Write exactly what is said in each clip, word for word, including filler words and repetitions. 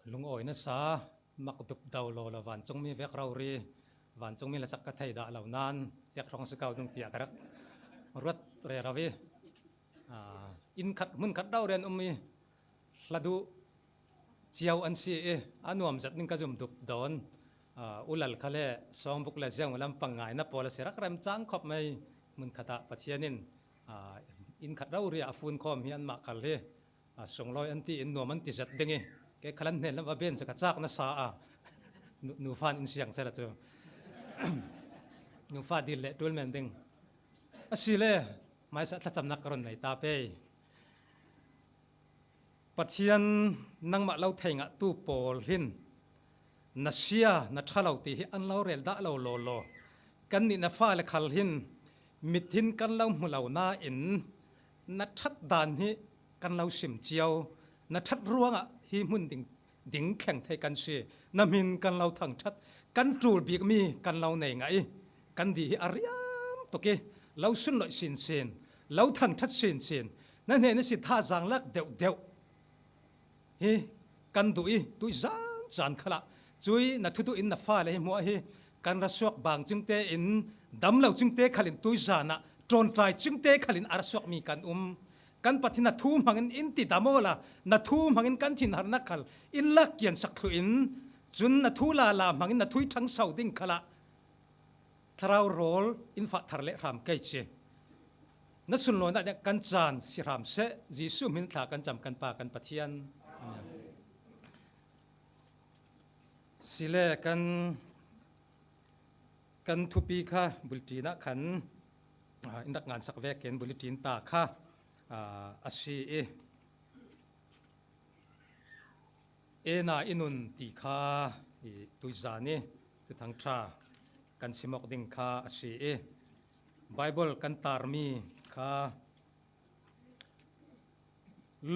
Lungawi nasa, mak dupdo lo lo vancungmi vek rori, vancungmi lasak ka thei dah lo nan, ziak hrawng si kau ding tiah ka rak ruat rero i, aa, inn khat, hmun khat rori an um i, hla duh cio an si i, a nuam zat ning ka zum dup dawn. Aa, ulal kha le, sawngbuk le ziang lampang ngaina pawl a si rak remcang khop mai. Hmun khat ah Pathian in, aa, inn khat rori ah a fun khawm hi anmah khal hi, aa, sunglawi an ti in nuam an ti zat ding i, kei khal an hnen lam a ben sa ka chak nasa a, nu, nufa in siang sela chu. Nufa dil le tul men ding. A si le, hmaisa thlacamnak ka run nei ta pei. Pathian nangmah lo thei ngahtu pawl hin na sia, na ṭha lo ti hi an lo rel dah lo law law. Kannih na fale khal hin mit hin kan lo hmu lo nain na ṭhat dan hi kan lo sim cio. Na ṭhat ruangah hi hmun ding, ding thleng thei kan si. Na hmin kan lo thangṭhat, kan ṭul bikmi kan lo nei ngah i, kan dih hi a riam tuk i, lo sunloih sinsin, lo thangṭhat sinsin, na hnen a si tha zanglak deuhdeuh hi kan duh i, tuizan caan khalah cui na thuduh in na fale hi hmuah hi kan ra suak bang cingte in, dam lo cingte khalin tuizan ah ṭawnṭai cingte khaling a ra suakmi kan um. Kan Pathian na thu hmangin in ti dam awla, na thu hmangin kan thinharnak khal in lak kiansak thluh in, cun na thu lala hmangin na thui ṭhangso ding khalah thlarau rawl in fah thar le hram kei ci. Na sunlawinak kan caan si hram seh, Jesuh hmin thla kan cam kan Pa kan Pathian. Amen. Sile kan, kan thupi kha bulletin ah khan, aa, in rak ngansak vekin bulletin ta kha, aa, a si i, Ena i nun ti kha i tuizan i Thuthang Ṭha kan simawk ding kha a si i, Bible kan tarmi kha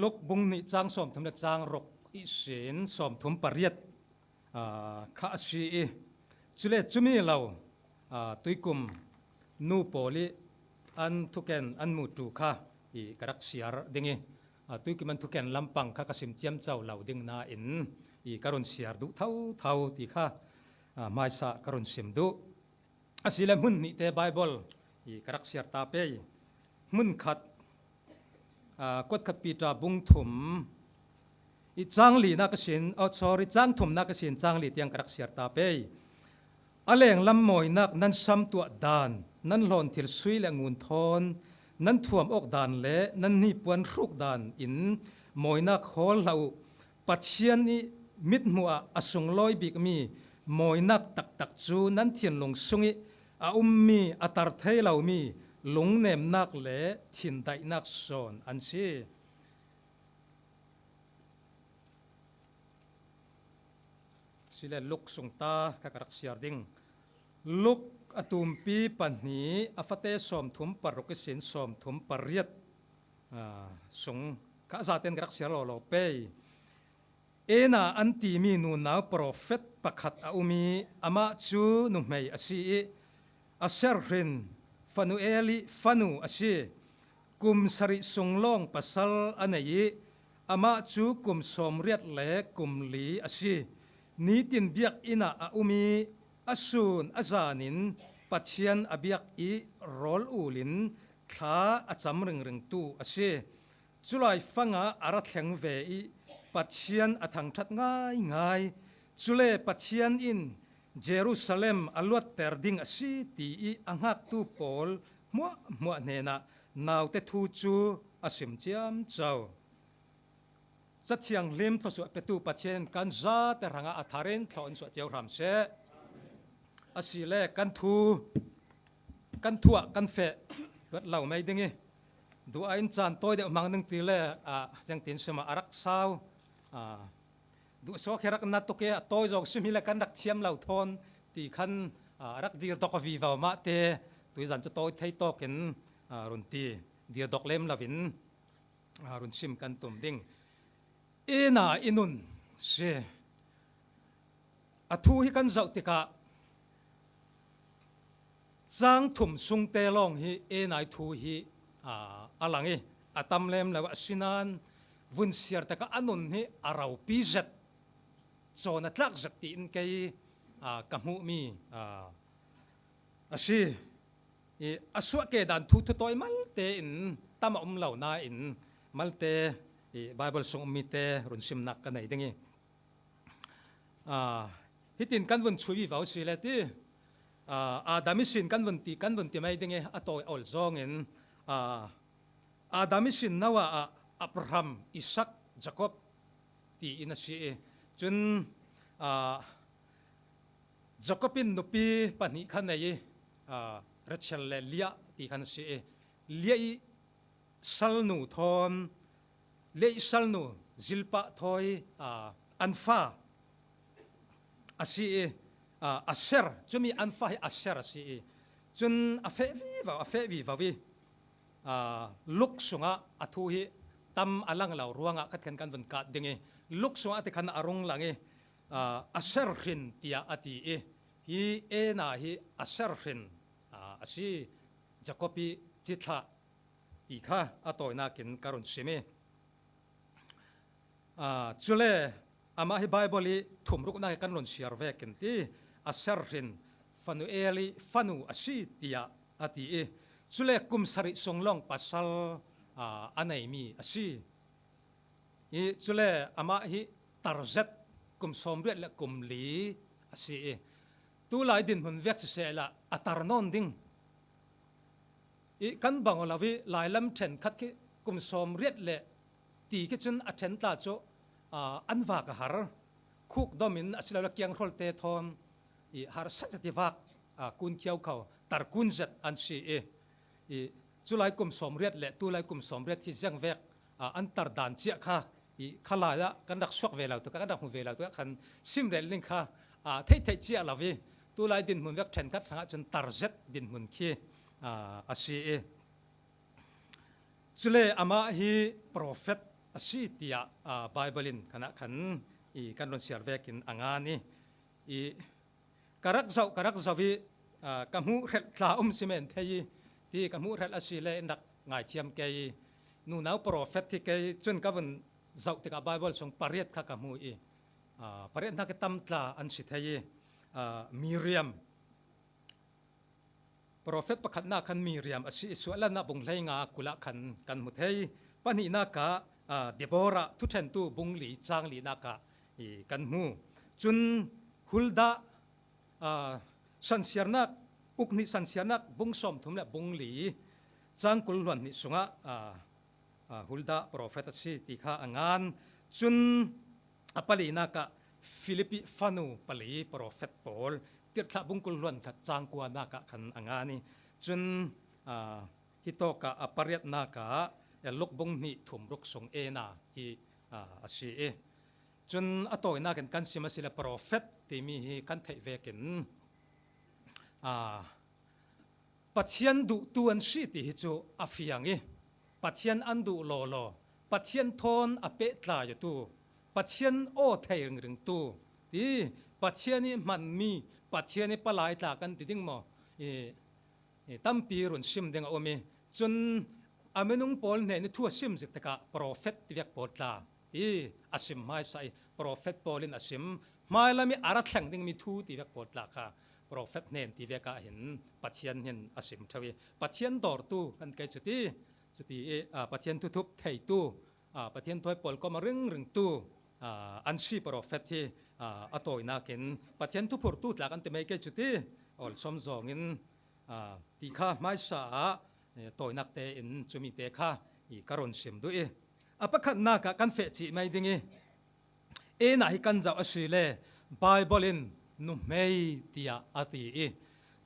Luk bung hnih cang sawmthum le cang ruk ihsin sawmthum pariat, aa, kha a si i, cule cumi lo, aa, tuikum nu pawl i an thuken an mutu kha i ka rak siar ding i, aa, tuikum an thuken lampang kha ka sim ciamco lo ding nain i ka run siar duh thotho ti kha, aa, hmaisa ka run sim duh. A si le hmun hnihte Bible i ka rak siar ta pei. Hmun khat, aa, kuat khat Peter bung thum i cang li nak a sin, oh, sorry, cang thum nak a sin cang li tiang ka rak siar ta pei. A lenglam mawinak nan sam tuah dan, nan hlawn thil sui le ngun thawn nan thuam awk dan le nan hnipuan hruk dan in mawinak hawl hlah uh. Pathian i mithmuh ah a sunglawi bikmi mawinak taktak cu nan thinlung sung i a ummi, a tar thei lomi lungnemnak le thindaihnak sawn an si. Sile Luk sungta kha ka rak siar ding. Luk a tumpi pahnih, a fate sawmthum paruk ihsin sawmthum pariat, aa, sung kha a zaten ka rak siar lawlaw pei. Ena an timi nunau profet pakhat a um i, amah cu nuhmei a si i, Asher hrin Fanuel i fanu a si. Kum sarih sung lawng pasal a nei i, amah cu kum sawmriat le kum li a si. Nitin biakinn ah a um i, a sun a zan in Pathian a biak i, rawl ul in thla a cam ringringtu a si. Culai fangah a ra thleng ve i Pathian a thangṭhat ngaingai. Cule Pathian in Jerusalem a luatter ding a si ti i a hngaktu pawl hmuahhmuah hnenah naute thu cu a sim ciamco. Cathianghlim thluasuah petu Pathian in kan zate hrangah a thar in thlawh in suah cio hram seh. A si le kan thu, kan thu ah kan feh luat lo mai ding i, duh ah in caan tawi deuh hmang ding ti le, ah, ziangtin sima a rak sau, ah, duh suak hi rak na tuk i, a tawi zong sim hi le kan rak thiam lo thawn ti khan, ah, a rak dir dok a vivo mah te, tuizan cu tawi thei tawk in, ah, run ti dir dok lem lo in, aa, run sim kan tum ding. Ena i nun si. A thu hi kan zoh tikah cang thum sungte lawng hi ena i thu hi, aa, a lang i, a tam lem lo a si nain vun siar tikah a nun hi a ropi zet. cawn a tlak zet tiin kei, aa, ka hmuhmi, aa, a si. I, a suah ke dan thu thuttawi malte in tam a um lo nain malte, i, Bible sung ummite run simnak ka nei ding i. Aa, hitin kan vun chuih vivo si le ti, aa, Adam ihsin kan vun ti, kan vun ti mai ding i, a tawi awl zawngin, aa, Adam ihsin Noah ah Abraham, Isaac, Jacob tiin a si i. Cun, aa, Jacob in nupi pahnih kha nei i, aa, Rachel le Leah ti khan a si i. Leah i salnu thawn, Leah i salnu Zilpah thawi, aa, an fa a si i, aa, Asher, cumi an fa hi Asher a si i. Cun a feh vivo, a feh vivo i, aa, Luke sungah a thu hi tam a lang lo ruangah khat khan kan vun kat ding i, Luke sungah a ti khan a rung lang i, aa, Asher hrin tiah a ti i, hi Ena hi Asher hrin, aa, a si, Jacob i cithlah ti kha a tawinakin ka run sim i. Aa, cule amah hi Bible i thumruknak i kan run siar vekin ti, Asher hrin Fanuel i fanu a si tiah a ti i. Cule kum sarih sung lawng pasal, aa, a neimi a si. I, cule amah hi tarzet kum sawmriat le kum li a si i. Tulai dinhmun vek sisehla a tar nawn ding. I, kan bang aw lo i, lailam ṭhenkhat khi kum sawmriat le ti khi cun a ṭhen tla cu, aa, an vak a har. Khuk domin a si lo le kianghrolte thawn i, harsat zet i vak, aa, kun khiau kho, tar kun zet an si i. I, culai kum sawmriat le tulai kum sawmriat hi ziangvek, aa, an tar dan ciah kha, i, khalai ah kan rak suak ve lo tuk ah, kan rak hmu ve lo tuk ah khan simrel ning kha, aa, theihtheih ciah lo i, tulai dinhmun vek ṭhenkhat hrangah cun tarzet dinhmun khi, aa, a si i. Cule amah hi profet a si tiah, aa, Bible in khan ah khan i kan run siar vekin a ngan i, i ka rak zoh, ka rak zoh i, aa, ka hmuh hrelh tla um si men thei i, ti ka hmuh hrelh a si le in rak ngaithiam kei i, nunau profet hi kei cun ka vun zoh tikah Bible sung pariat kha ka hmu i, aa, pariat hna khi tam tla an si thei i, aa, Miriam, profet pakhatnak khan Miriam a si i, Suahlannak bung hleinga kul ah khan kan hmu thei. Pahnihnak ah, aa, Deborah, Thuṭhentu bung li cang linak ah i kan hmu. Cun Huldah, aa, Sansiarnak, Uk hnih Sansiarnak bung sawmthum le bung li cang kul hluan hnih sungah, aa, aa, Huldah profet a si ti kha a ngan. Cun a palinak ah Filipi fanu pali profet pawl, Tirhthlah bung kul hluan khat cang kuanak ah khan a ngan i. Cun, aa, hitawk ah a pariatnak ah, eh, Luk bung hnih thumruk sung Ena hi, aa, a si i. Cun a tawinakin kan sim a si le profet timi hi kan theih vekin, aa, Pathian duhtu an si ti hi cu a fiang i, Pathian an duh lawlaw, Pathian thawn a pehtlai awtu, Pathian aw thei ringringtu, ti, Pathian i hmanmi, Pathian i palai tla kan ti ding maw? I, i tampi run sim ding a um i, cun a minung pawl hnen i thu a sim zik tikah profet tivek pawl tla ti a sim hmaisa i, profet pawl in a sim. Hmailam i a ra thleng dingmi thu tivek pawl tla kha profet hnen tivek ah hin Pathian hin a sim ṭheu i, Pathian dawrtu kan kei cuti, cuti i, aa, Pathian thuthup theitu, aa, Pathian thawi pawlkom a ringringtu, aa, an si profet hi, aa, a tawinakin Pathian thuphurtu tla kan ti mai kei cuti, awlsawm zawngin, aa, ti kha hmaisa ah, eh, tawinak tein cumi te kha i ka run sim duh i, a pakhatnak ah kan feh cih mai ding i, Ena hi kan zoh a si le Bible in nuhmei tiah a ti i,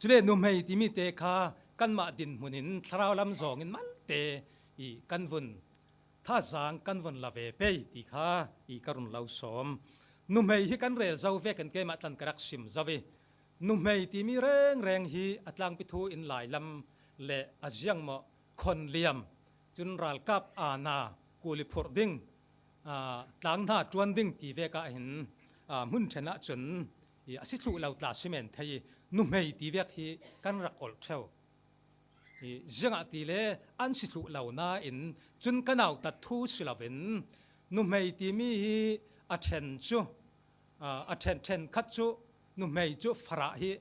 cule nuhmei timi te kha kanmah dinhmun in thlarau lam zawngin malte i kan vun thazaang kan vun la ve pei ti kha i ka run lo sawm. Nuhmei hi kan rel zo vekin keimah tlan ka rak sim zo i, nuhmei timi rengreng hi a tlangpi thu in lailam le a ziangmawh khonliam, cun ralkap aana, kuli phurh ding, aa, tlang hna ṭuan ding ti vek ah hin, aa, hmun ṭhen ah cun i a si thluh lo tla si men thei i, nuhmei ti vek hi kan rak olh ṭheu. I, ziangahtile an si thluh lo nain cun ka nautat thu si loin nuhmei timi hi a ṭhen cu, a, a ṭhen ṭhen khat chu nuhmei chu farah hi,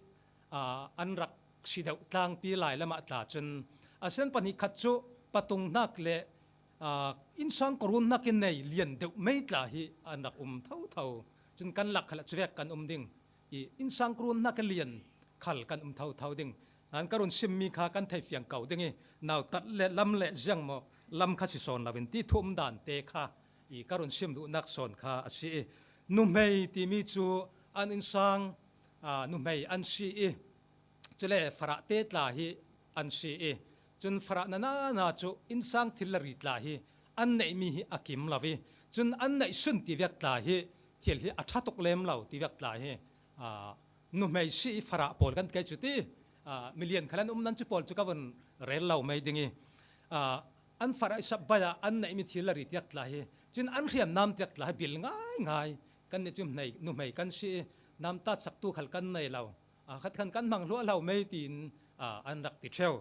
a, an rak si deuh tlangpi lai lamah tla cun, a sian pahnih khat chu patung hnak le, a, innsang khuarun hnak i nei lian deuh mai tla hi an rak um thotho. Cun kan lak khalah cuvek kan um ding. I innsang khuarun hnak i lian khal kan um thotho ding. Nain ka run simmi kha kan thei fiang ko ding i, nautat le lam le ziang maw lam kha si sawn loin ti thu um dan te kha i ka run sim duhnak sawn kha a si i, nuhmei timi cu an innsang, aa, nuhmei an si i, cule farah te tla hi an si i, cun farah nana na cu innsang thil le ri tla hi an neihmi hi a kim lo i, cun an neih sun ti vek tla hi thil hi a ṭha tuk lem lo ti vek tla hi, aa, nuhmei si i farah pawl kan ti kei cu ti, aa, milian khal an um nan cu pawl cu ka vun rel lo mai ding i, aa, an farah i sap bai ah an neihmi thil le ri tiak tla hi, cun an hriamnam tiak tla hi bil ngaingai. Kan nih cu nuhmei, nuhmei kan si i namtat saktu khal kan nei lo, aa, khat khan kan hmang hluah lo mai tiin, aa, an rak ti ṭheu.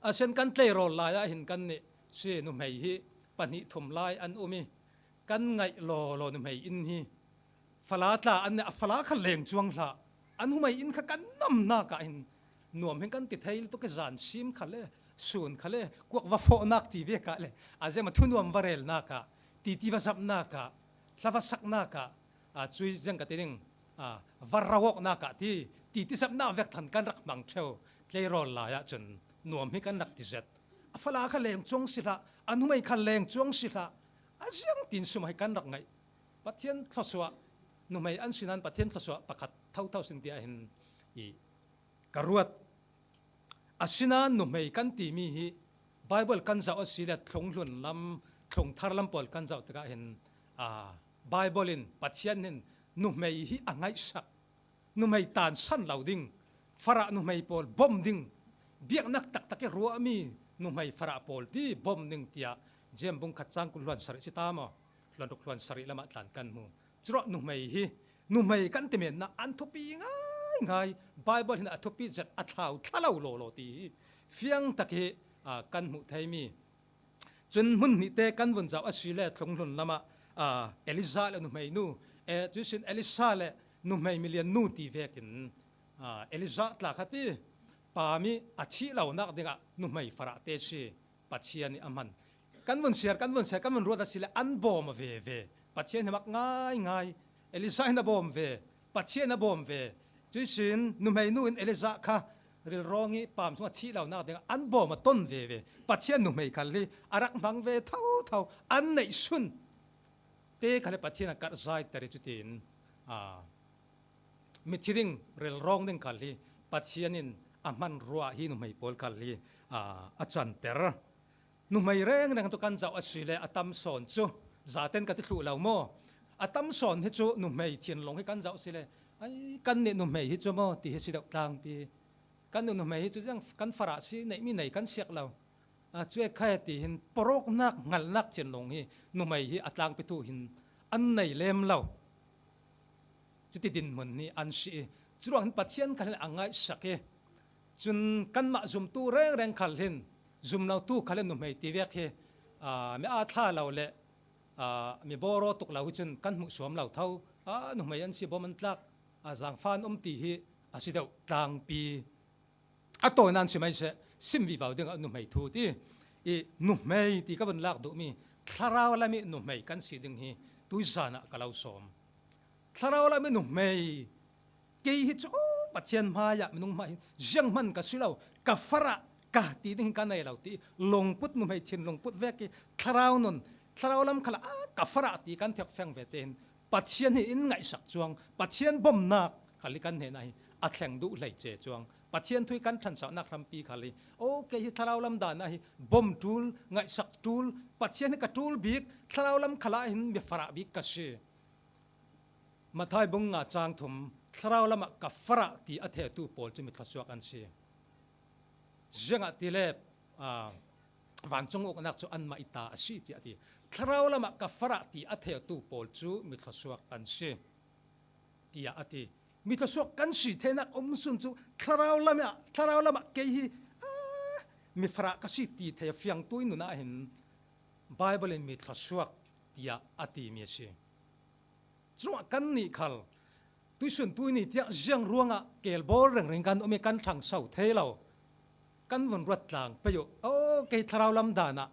A sian kan tleirawl lai ah hin kan nih si nuhmei hi pahnih thum lai an um i, kan ngaih lawlaw nuhmei inn hi fala tla an nih, a fala kha leng cuang hlah. An nuhmei inn kha kan namnak ah hin nuam hin kan ti thei tuk i, zan sim kha le, sun kha le, kuak va fawhnak ti vek ah le, a zem a thunuam va relnak ah, titi va zapnak ah, hla va saknak ah, aa, cui ziang ka ti ding, aa, va rauh awknak ah ti, titi zapnak vek than kan rak hmang ṭheu. Tleirawl lai ah cun nuam hi kan rak ti zet. A fala kha leng cuang si hlah, a nuhmei kha leng cuang si hlah, a ziang tin sum hi kan rak ngaih. Pathian thluasuah, nuhmei an si nan Pathian thluasuah pakhat thotho sin tiah hin i ka ruat. Asinain nuhmei kan timi hi Baibal kan zoh a si le thlunghlun lam, thlungthar lam pawl kan zoh tikah hin, aa, Baibal in Pathian hin nuhmei hi a ngaihsak, nuhmei tansan lo ding, farah nuhmei pawl bawm ding, biaknak taktak i ruahmi nuhmei farah pawl ti bawm ding tiah Jeim bung khat cang kul hluan sarih si ta maw? Hluan ruk hluan sarih lamah tlan kan hmu. Curuah nuhmei hi, nuhmei kan timennak an thupi ngaingai. Baibal hin a thupi zet a thlau thla lo lawlaw ti hi fiangtak hi, aa, kan hmuh theimi. Cun hmun hnihte kan vun zoh a si le thlunghlun lamah, aa, Elijah le nuhmei nu, e, cuihsin Elisha le nuhmei milian nu ti vekin, aa, Elijah tla kha ti, pam i a thih lonak dingah nuhmei farah te si Pathian i a hman. Kan vun siar, kan vun siar, kan vun ruat a si le an bawm a ve ve. Pathian hi mak ngaingai. Elijah hin a bawm ve. Pathian a bawm ve. Cuihsin nuhmei nu in Elijah kha rilrawng i pam sungah thih lonak dingah an bawm a ton ve ve. Pathian nuhmei khal hi a rak hmang ve thotho. An neih sun te khal hi Pathian a karh zaiter i cutin, aa, mithi ding, rilrawng ding khal hi Pathian in a hman ruah hi nuhmei pawl khal hi, aa, a canter. Nuhmei rengreng tu kan zoh a si le a tam sawn cu, zaten ka ti thluh lo maw? A tam sawn hi cu nuhmei thinlung hi kan zoh si le, ai, kan nih nuhmei hi cu maw ti hi si deuh tlangpi. Kan nih nuhmei hi cu ziang kan farah si, neihmi nei kan siak lo. A, cuai khai ti hin porawknak, hngalnak thinlung hi nuhmei hi a tlangpi tu hin an nei lem lo. Cuti dinhmun hi an si i, curuang hin Pathian khal hin a ngaihsak i, cun kanmah zumtu rengreng khal hin, zumlotu khal hin nuhmei ti vek hi, aa, mi aa thla lo le, aa, mi bawraw tuk lo hi cun kan hmuh suam lo tho. Aa, nuhmei an si bawm an tlak, aa, zangfa an um ti hi a si deuh tlangpi. A tawi nan sim ai seh, sim vivo ding a nuhmei thu ti. I nuhmei ti ka vun lak duhmi thlarau lam i nuhmei kan si ding hi tuizan ah ka lo sawm. Thlarau lam i nuhmei, kei hi cu, oh, Pathian hmai ah minung hmai hin zianghman ka si lo, ka farah ka ti ding ka nei lo ti. Lungput nuhmei thin lungput vek i thlarau nun, thlarau lam khal ah ka farah ti kan thiak feng ve te hin Pathian hi in ngaihsak cuang, Pathian bawmnak khal hi kan hnenah hi a thleng duh hlei ce cuang, Pathian thu hi kan ṭhansohnak hrampi khal hi, okay, hi thlarau lam dan ah hi bawm ṭul, ngaihsak ṭul, Pathian hi ka ṭul bik, thlarau lam khal ah hin mi farah bik ka si. Matthai bung nga cang thum, thlarau lam ah ka farah ti a theitu pawl cu mi thluasuak an si. Ziangahtile, aa, vancung uknak cu anmah i ta a si, tiah a ti. Thlarau lam ah ka farah ti a theitu pawl cu mi thluasuak an si, tiah a ti. Mi thluasuak kan si theinak um sun cu thlarau lam ah, thlarau lam ah kei hi, aa, mi farah ka si ti thei a fiangtu i nun ah hin Baibal in mi thluasuak tiah a timi a si. Curuangah kannih khal tuisun tui ni tiah ziang ruangah keelbawl rengreng kan um i kan ṭhangso thei lo. Kan vun ruat tlang pei uh. Aw, kei thlarau lam danah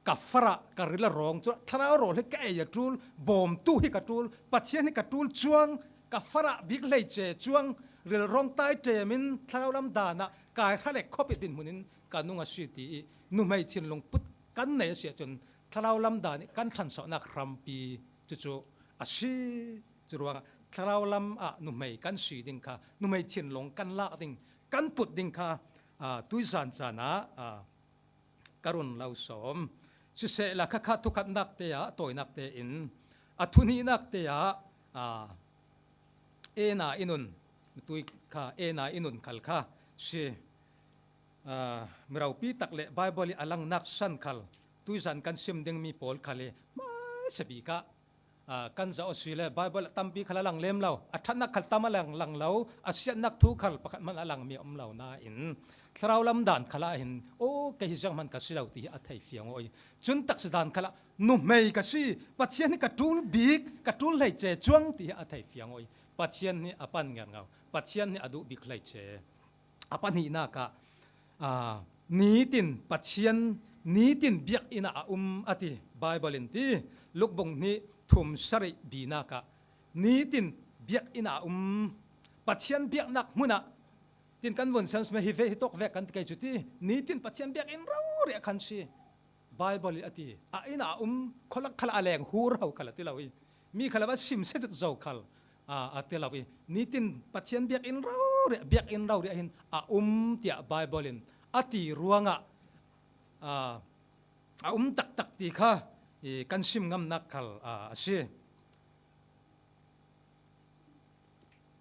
ka farah ka ril a rawng curuangah thlarau rawl hi ka ei a ṭul, bawmtu hi ka ṭul, Pathian hi ka ṭul cuang, ka farah bik hleice cuang, rilrawng tai ṭemin thlarau lam danah kai hra lek khawp i dinhmunin ka nung a si ti i nuhmei thinlung put kan nei a si ahcun thlarau lam dan i kan ṭhansohnak hrampi cucu a si. Curuangah thlarau lam ah nuhmei kan si ding kha, nuhmei thinlung kan lak ding, kan put ding kha, aa, tuizan caan ah, aa, ka run lo sawm. Sisehla khakha thukhatnak te ah tawinak tein a thuhnihnak te ah, aa, ena i nun, tui kha ena i nun khal kha si. Aa, miropi tak le Baibal i a langnak san khal tuizan kan sim dingmi pawl khal i hmaisa bik ah, aa, kan zoh a si le Baibal a tampi khal a lang lem lo, a ṭhatnak khal tam a lang, lang lo, a siatnak thu khal pakhat hmanh a langmi a um lo nain thlarau lam dan khal ah hin, aw, kei hi zianghman ka si lo ti hi a thei fiang aw i. Cun taksa dan khal ah nuhmei ka si, Pathian hi ka ṭul bik, ka ṭul hleice cuang ti hi a thei fiang aw i. Pathian hi a pan ngerngo, Pathian hi a duh bik hleice. A pahnihnak ah, aa, nitin Pathian, nitin biakinn ah a um a ti. Baibal in ti, Lukbung hnih thum sarih binak ah nitin biakinn ah a um, Pathian biaknak hmun ah tin kan vun sem hi ve, hi tawk vek kan ti kei cu ti, nitin Pathian biakinn rori ah khan si. Baibal i a ti, a inn ah a um, khualak khal a leng hur ho khal a ti lo i, mi khal a va sim se zet zo khal, aa, a ti lo i, nitin Pathian biakinn rori, biakinn rori ah hin a um tiah Baibal in a ti ruangah, aa, a um taktak ti kha i kan sim ngamnak khal, aa, a si.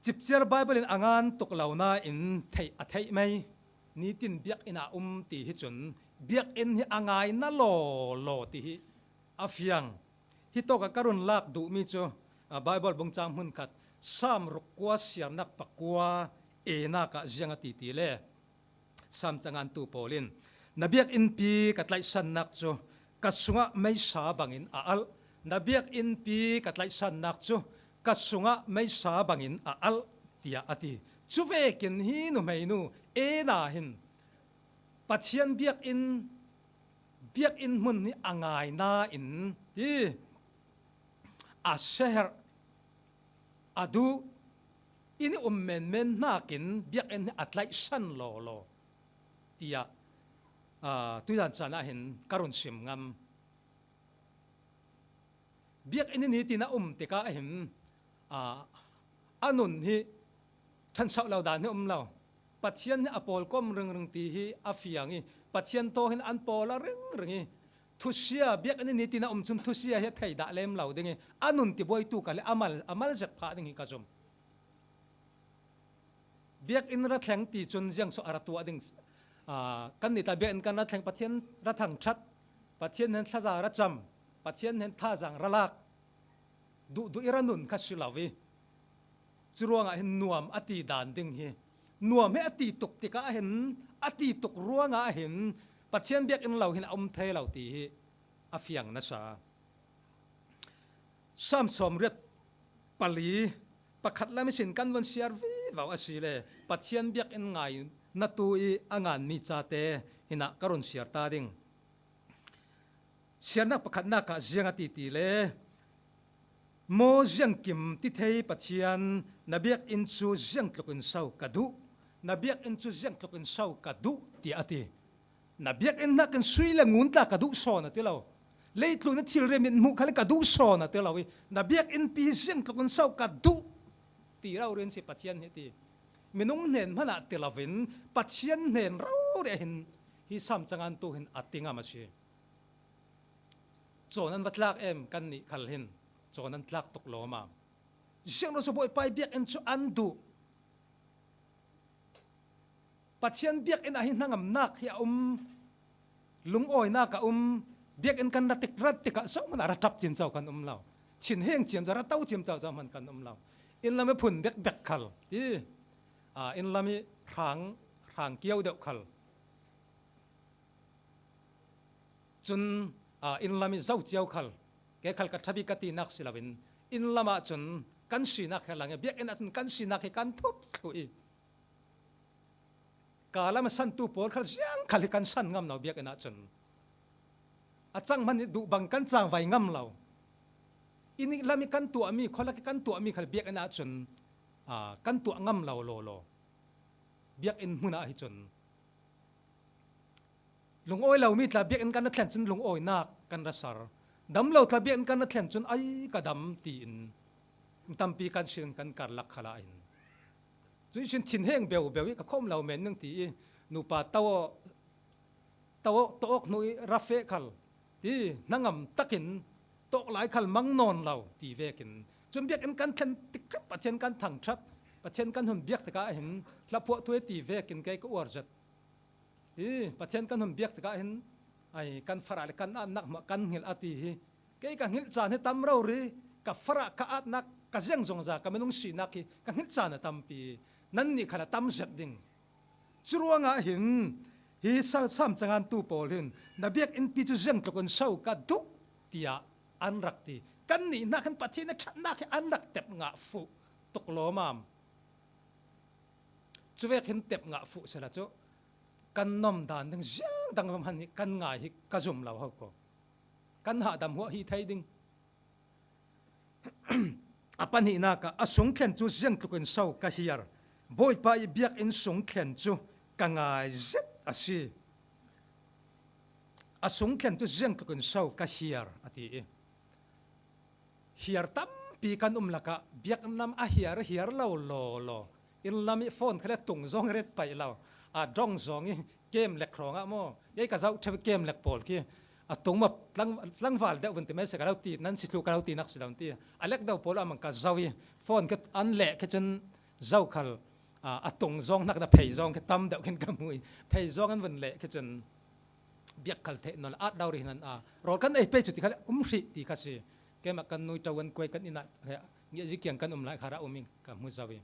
Cipciar Baibal in a ngan tuk lo nain theih a theih mei. Nitin biakinn ah a um ti hi cun biakinn hi a ngaina lawlaw ti hi a fiang. Hi tawkah ka run lak duhmi cu, aa, Baibal bungcang hmunkhat Salm ruk kua siarnak pakua enak ah ziang a ti ti le Salm cangantu pawl in, "Na biakinnpi ka tlaihsannak cu ka sungah meisa bangin a alh. Na biakinnpi ka tlaihsannak cu ka sungah meisa bangin a alh," tiah a ti. Cuvekin hi nuhmeinu Ena hin Pathian biakinn, biakinn hmun hi a ngai nain ti, a siaherh, a duh, inn i um menmen hnakin biakinn hi a tlaihsan lawlaw tiah, aa, tuizan caan ah hin ka run sim ngam. Biakinn hi nitin a um tikah hin, aa, a nun hi ṭhansoh lo dan hi um lo. Pathian hi a pawlkom ringring ti hi a fiang i, Pathian thaw hin an pawl a ringring i, thusia, biakinn hi nitin a um cun thusia hi a thei dah lem lo ding i, a nun tibuaitu ka le a mal, a mal zet phah ding hi ka zum. Biakinn ra thleng ti cun ziangso a ra tuah ding, aa, kan nita biakinn kan ra thleng, Pathian ra thangṭhat, Pathian hnen thlaza ra cam, Pathian hnen thazaang ra lak, duhduh i ra nun kha si lo i, curuangah hin nuam a ti dan ding hi, nuam hi a ti tuk tikah hin, a ti tuk ruangah hin Pathian biakinn lo hin a um thei lo ti hi a fiang nasa. Salm sawmriat pali pakhat lam ihsin kan von siar vivo a si le Pathian biakinn ngai na tu i a nganmi cate hinah ka run siar ta ding. Siarnak pakhatnak ah ziang a ti ti le, "Maw ziangkim ti thei Pathian, na biakinn cu ziangtluk in so ka duh, na biakinn cu ziangtluk in so ka duh," tiah a ti. Na biakinn hnakin sui le ngun tla ka duh sawn a ti lo. Leitlun i thilri mit hmuh khal ka duh sawn a ti lo i, na biakinnpi hi ziangtluk in so ka duh ti rori in si Pathian hi ti. Minung hnen hmanah ti loin Pathian hnen rori ah hin hi Salm cangantu hin a ti ngam a si. Cawn an va tlak em, kannih khal hin cawn an tlak tuk lawm a. Ziangruangah cu Bawipa ih biakinn cu an duh. Pathian biakinn ah hi hnangamnak hi a um, lungawinak a um, biakinn kan ra tik, ra tikah zohhmanh ah ra ṭap ciamco kan um lo. Thinheng ciamco, ra to ciamco zohhmanh kan um lo. Inn lam i phun bekbek khal ti, aa, inn lam i hrang, hrang kio deuh khal. Cun, aa, inn lam i zo cio khal, Kei khal ka ṭha bik ka tinak si loin, inn lamah cun kan sinak hi a lang i, biakinn ah cun kan sinak hi kan thup thluh i, ka lam a santu pawl khal ziang khal hi kan san ngam lo biakinn ah cun. A cang hmanh i duh bang kan cangvai ngam lo. Inn i lam i kan tuahmi, khualak i kan tuahmi khal biakinn ah cun, aa, kan tuah ngam lo lawlaw. Biakinn hmun ah hi cun lungawi lomi tla biakinn kan ra thlen cun lungawinak kan ra ser. Dam lo tla biakinn kan ra thlen cun ai ka dam tiin mi tampi kan sin kan karlak khal ah hin. Cuih sin thinheng beu beu i ka khawm lo men ning ti i nupa tawh tawh tawh hnu i ra feh khal ti hnangam takin tawh lai khal mang nawn lo ti vekin cun biakinn kan thlen tikrip Pathian kan thangṭhat, Pathian kan hun biak tikah hin hlaphuah tuai ti vekin kei ka uar zet. Hi Pathian kan hun biak tikah hin ai kan farah le kan atnak hmuah kan hngilh a ti hi. Kei ka hngilh caan hi tam rori, ka farah ka atnak ka ziang zongza ka minung sinak hi ka hngilh caan a tampi, nannih khal a tam zet ding. Curuangah hin hi sa-, Sam cangantu pawl hin na biakinn pi cu ziangtluk in so ka duh tiah an rak ti. Kannih hnak hin Pathian a ṭhatnak hi an rak tep ngah fuh tuk lawmam. Cuvek hin tep ngah fuh sila cu kan nom dan ding ziang dang hmanh hi kan ngai hi ka zum lo ho ko. Kan hahdam huah hi thei ding. A pahnihnak ah a sung thlen cu ziangtluk in so ka hiar. Bawipa i biakinn sung thlen cu ka ngai zet a si. A sung thlen cu ziangtluk in so ka hiar a ti i. Hiar tampi kan um lakah biakinn lam a hiar, hiar lo lawlaw. Inn lam i phone khal a tung zong ret paih lo. A dong zong i kem lek hrawngah maw? Ei ka zoh ṭheu kem lek pawl khi a tung maw tlang, tlangval deuh vun ti mai se ka lo ti, nan si thluh ka lo tinak si lo ti. A lek deuh pawl ah mang ka zoh i phone khi an leh khi cun zoh khal, aa, a tung zong hnak na phei zong khi tam deuh khin ka hmu i phei zong an vun leh khi cun biak khal theih nawn lo, at dau rih nan a rawl kan ei pei cu ti khal um hrih ti kha si. Keimah kan nui ṭuan kuai kan inn ah ngiahzi kiang kan um lai kha ra um in ka hmu zoh i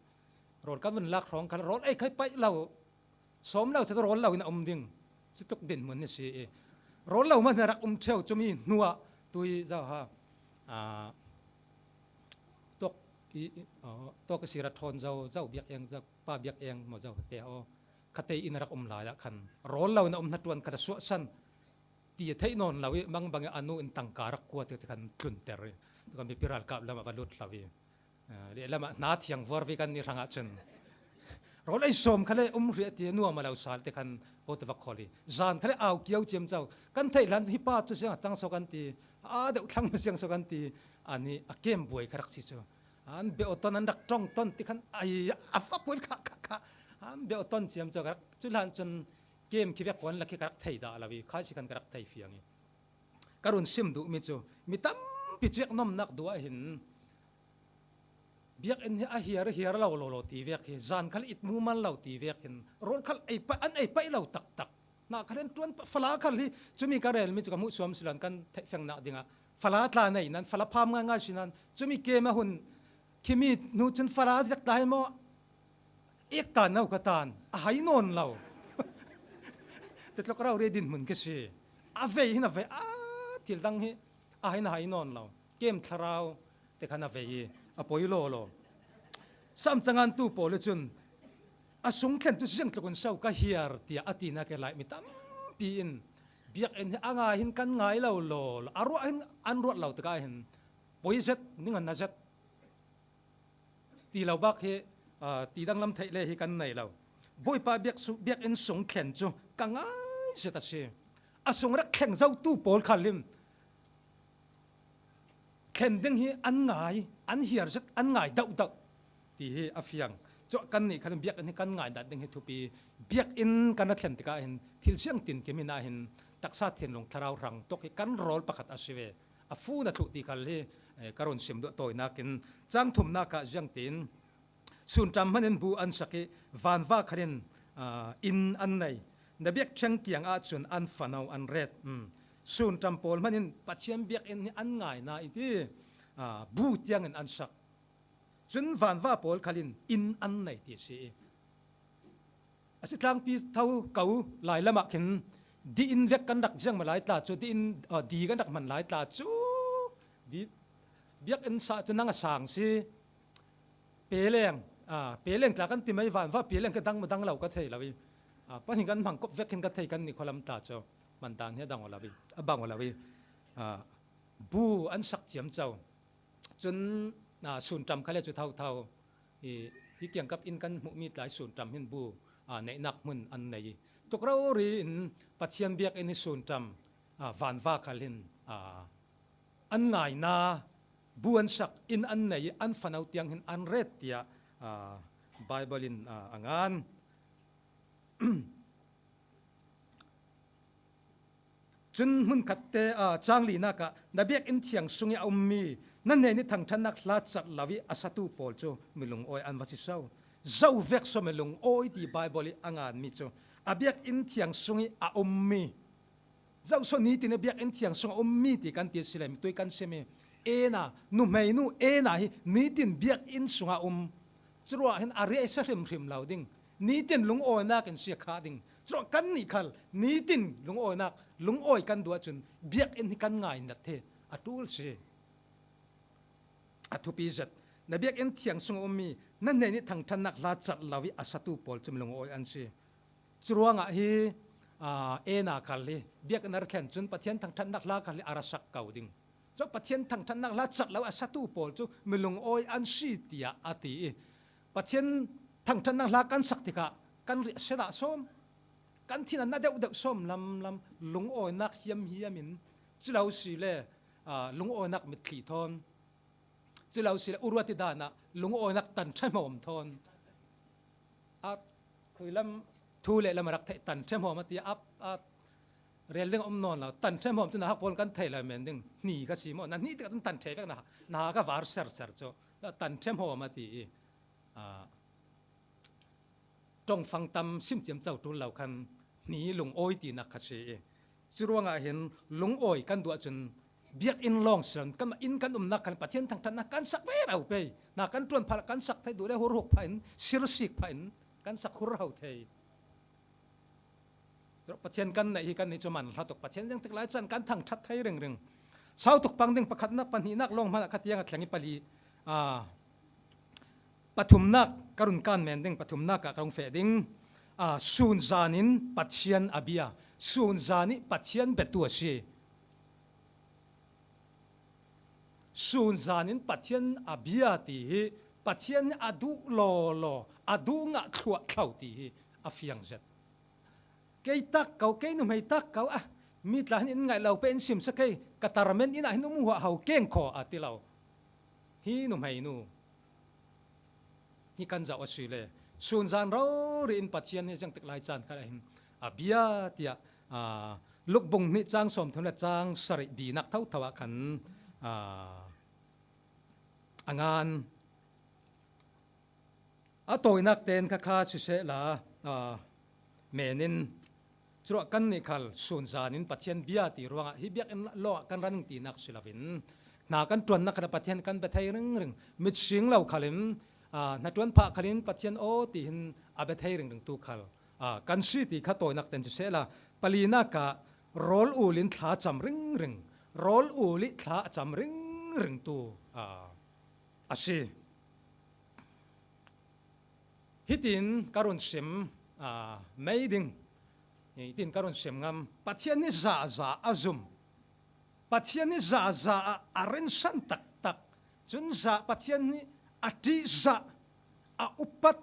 rawl kan vun lak hrawng khal rawl ei khai paih lo. Sawm lo cu rawl lo in a um ding. Cutluk dinhmun hi si i rawl lo hmanh a rak um ṭheu cumi hnuah tui zoh ha. Aa, tawk i, i, aw, tawk i sira ṭhawn zoh, zoh biak eng, zoh pa biak eng maw zoh te aw. Khatei in a rak um lai ah khan rawl lo in a um hna ṭuan khat a suahsan ti a theih nawn lo i mangbang i a nu in tangka rak kuat ti khan tlunter i tu kan biapi ralkap lam ah va lut hlo i, aa, lehlam ah hna thiang vuar ve kan ni hrang ah cun rawl ei sawm khal le um hriah ti nuam a lo sal ti khan ko te va khol i zan khal le au kio ciamco kan theih hlan hi pa cu siang a cang so kan ti, aa deuh thlang siang so kan ti, ani a kem buai kha rak si cu. An bia ton an rak ṭong ton ti khan ai a va puai kha kha kha. An bia ton ciamco ka rak cu hlan cun kem khi vek kuan la khi ka rak thei dah lo i kha si khan ka rak thei fiang i ka run sim duhmi cu mi tampi cuek nomnak duh ah hin biakinn hi a hiar, hiar lo lawlaw ti vek hi zan khal it mu man lo ti vek hin rawl khal ei paih, an ei paih lo taktak. Hna khal in ṭuan pah, fala khal hi cumi ka relmi cu ka hmuh suam si lo in kan theihfiangnak dingah fala tla nei nan, fala pham ngaingai si nan, cumi kem a hun khimi hnu cun fala zek tla hi maw? Ek tan no ka tan, a hai nawn lo. Tetlok rau re dinhmun ka si. A vei hin a vei, a thil dang hi a hai na hai nawn lo. Kem thlarau te khan a vei i a poi lawlaw. Sam cangantu pawl cun a sung thlen cu ziangtluk in so ka hiar tiah a tinak i lai mi tampi in biakinn hi a ngai hin kan ngai lo lawlaw, a ruah hin an ruat lo tikah hin poi zet, ning an na zet ti lo bak hi, aa, ti danglam theih le hi kan nei lo. Bawipa biak su-, biakinn sung thlen cu ka ngai zet a si. A sung rak thleng zotu pawl khal in thlen ding hi an ngai, an hiar zet, an ngai deuhdeuh ti hi a fiang. Cuah kannih khan biakinn hi kan ngai dat ding hi thupi. Biakinn kan a thlen tikah hin thil siang tinkim hin ah hin taksa thinlung thlarau hrang tawk hi kan rawl pakhat a si ve. A fun a thluh ti khal hi, eh, ka run sim duah tawinak in cang thumnak ah ziang tiin Sunṭam hmanh in bu an sak i vanva khan in, aa, inn an nei. Na biakṭheng kiang ah cun an fano an ret. Um. Sunṭam pawl hmanh in Pathian biakinn hi an ngai hna i ti, aa, bu tiang in an sak. Cun vanva pawl khal in inn an nei ti a si i a si tlangpi tho ko lai lam ah khin di inn vek kan rak ziang hmanh lai tla cu, di inn, aa, di kan rak hman lai tla cu, Di, biakinn sah cu nang a sang si. Peleng, a, peleng tla kan ti mai van va, peleng ka dang maw dang lo ka thei lo i. A, pahin kan hmang kop vek hin ka thei kan ni khualam tla cu. Man dan hi a dang aw lo i, a bang aw lo i. A, bu an sak ciamco. Cun, a, sun ṭam kha le cu thotho. I, hi kiangkap in kan hmuhmi tla hi sun ṭam hin bu, a, neihnak hmun an nei i. Tuk rori in Pathian biakinn hi sun ṭam, a, van va khal hin, a, an ngaina bu an sak in an nei, an fano tiang hin an ret tiah, aa, Baibal in, aa, a ngan. Cun hmunkhatte, aa, cang linak ah na biakinn thiang sung i a ummi na hnen i thangṭhatnak hla cat lo i a satu pawl cu mi lungawi an va si so. Zo vek so mi lungawi ti Baibal i a nganmi cu a biakinn thiang sung i a ummi. Zohso nitin a biakinn thiang sung a ummi ti kan ti a si le, mitui kan simi. Ena, nuhmeinu Ena hi nitin biakinn sungah a um. Curuah hin a riahsia hrimhrim lo ding. Nitin lungawinak in si a khah ding. Curuah kannih khal nitin lungawinak, lungawi kan duh ahcun biakinn hi kan ngainat hi a ṭul si. A thupi zet. Na biakinn thiang sung a ummi na hnen i thangṭhatnak hla cat lo i a satu pawl cu mi lungawi an si. Curuangah hi, aa, Ena khal hi biakinn a ra thlen cun Pathian thangṭhatnak hla khal hi a ra sak ko ding. Cu Pathian thangṭhatnak hla cat lo a satu pawl cu mi lungawi an si tiah a ti i Pathian thangṭhatnak hla kan sak tikah kan riahsia dah sawm, kan thinannak deuhdeuh sawm lamlam, lungawinak hiamhiam in, culo si le, aa, lungawinak mitthli thawn, culo si le uruati dan ah lungawinak tan ṭhahmawm thawn. A khuilam thu le lam a rak theih tan ṭhahmawm a ti a, a rel ding a um nawn lo. Tan ṭhahmawm cu nauhak pawl kan thei lo men ding. Hni ka si maw? Na hni tikah cun tan ṭheh vek na, na ka var serser cu. Tan ṭhahmawm a ti i, aa, ṭongfang tam sim ciamco ṭul lo khan hni lungawi tinak kha si i. Curuangah hin lungawi kan duh ahcun biakinn lawng si lo, kan inn kan umnak khan Pathian thangṭhatnak kan sak rero pei. Na kan ṭuan phah kan sak thei duh le hurhuk phah in, sirsik phah in kan sak hurho thei. Pathian kan neih hi kan nih cu man hla tuk. Pathian ziangtik lai can kan thangṭhat thei ringring. Sau tuk pang ding pakhatnak, pahnihnak lawng hmanah khatiang a thleng i pali, aa, pathumnak ka run kan men ding, pathumnak ah ka rung feh ding. Aa, sun zan in Pathian a bia, sun zan i Pathian biatu a si. Sun zan in Pathian a bia ti hi Pathian a duh lawlaw, a duh ngah thluahthlo ti hi a fiang zet. Kei tak ko, kei nuhmei tak ko, a, mi tla hin in ngaih lo pe in simsa kei, ka tarmen inn ah hin um huah ho keng khaw a ti lo. Hi nuhmei nu hi kan zoh a si le, sun zan rori in Pathian hi ziangtik lai caan khat ah hin a bia tiah, aa, Luk bung hnih cang sawmthum le cang sarih binak thotho ah khan, aa, a ngan. A tawinak tein kha kha sisehla, aa, men in curuah kannih khal sun zan in Pathian bia ti ruangah hi biakinn lawngah kan ra ning tinak si loin, hna kan ṭuannak khat ah Pathian kan bia thei ringring, mit sing lo khal in, aa, hnaṭuan phah khal in Pathian aw ti hin a bia thei ringring tu khal, aa, kan si ti kha tawinak tein sisehla, palinak ah rawl ul in thla cam ringring, rawl ul i thla a cam ringring tu, aa, a si. Hitin ka run sim, aa, mei ding. Hitin ka run sim ngam. Pathian hi zahzah a zum. Pathian hi zahzah ah a rinsan taktak. Cun zah Pathian hi a ṭihzah, a upat,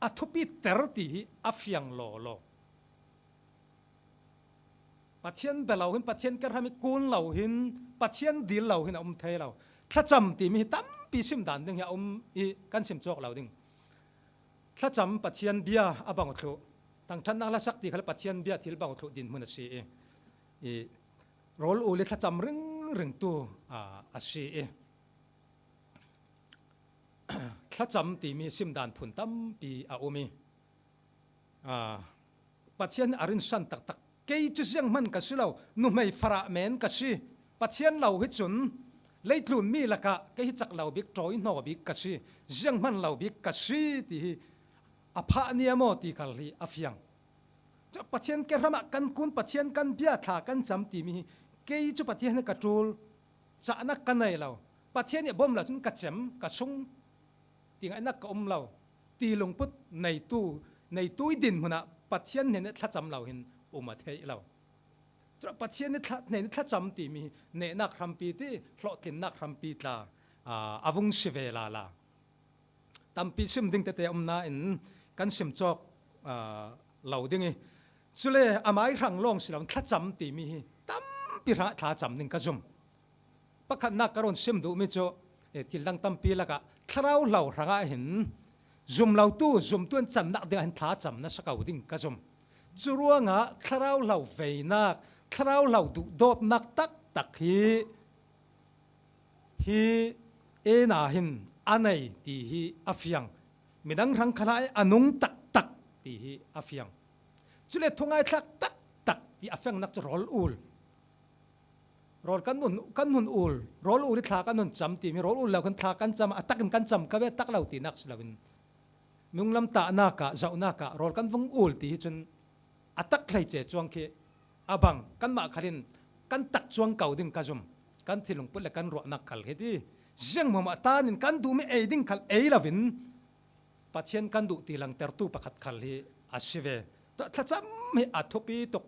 a thupiter ti hi a fiang lawlaw. Pathian bia lo hin, Pathian kerham i kun lo hin, Pathian dil lo hin a um thei lo. Thlacam timi hi tampi sim dan ding hi a um i kan sim cawk lo ding. Thlacam Pathian bia a bang thluh. Thangṭhatnak hla sak ti khal Pathian bia thil bang thluh dinhmun a si i, i rawl ul i thlacam ringring tu, aa, a si i. Thlacam timi sim dan phun tampi a um i. Aa, Pathian a rinsan taktak. Kei cu zianghman ka si lo, nuhmei farah men ka si. Pathian lo hi cun leitlun mi lakah kei hi cak lo bik, ṭawi hnaw bik ka si, zianghman lo bik ka si ti hi a phah nia maw ti khal hi a fiang. Cu Pathian kerham ah kan kun, Pathian kan bia, thla kan cam timi hi kei cu Pathian hi ka ṭul. cahnak ka nei lo, Pathian nih a bawm lo cun ka cem, ka sung, ti ngaihnak ka um lo, ti lungput neitu, neitu i dinhmun ah Pathian hnen ih thlacam lo hin um a theih lo. Cun Pathian nih thla-, hnen ih thlacam timi hi nehnak hrampi ti, hlawhtlinnak hrampi tla, aa, a vung si ve lala. Tampi sim ding tete a um nain kan sim cawk, aa, lo ding ih, cule amai hrang lawng si lo, thlacam timi hi tampi hrangah thlacam ding ka zum. Pakhatnak ka rawn sim duhmi cu, eh, thil dang tampi lakah thlarau hlo hrangah hin zum lotu, zumtu in cannak dingah hin thlacam na si ko ding ka zum. Curuangah thlarau hlo veinak, thlarau hlo duhdawtnak taktak hi, hi Ena hin a nei ti hi a fiang. Midang hrang khalah a nung taktak ti hi a fiang. Cule thungaithlak taktak ti a fiangnak cu rawl ul. Rawl kan nun, kan nun ul, rawl ul ih thla kan nun cam timi, rawl ul lo khan thla kan cam, a takin kan cam ka ve tak lo tinak si loin, minung lam tahnak ah, zohnak ah rawl kan vung ul ti hi cun a tak hlei ce cuang khi a bang, kanmah khal in kan tak cuang ko ding ka zum, kan thinlungput le kan ruahnak khal hi ti. Ziang hmuahhmuah tan in kan duhmi ei ding khal ei loin Pathian kan duh ti langtertu pakhat khal hi a si ve. Thlacam hi a thupi tuk.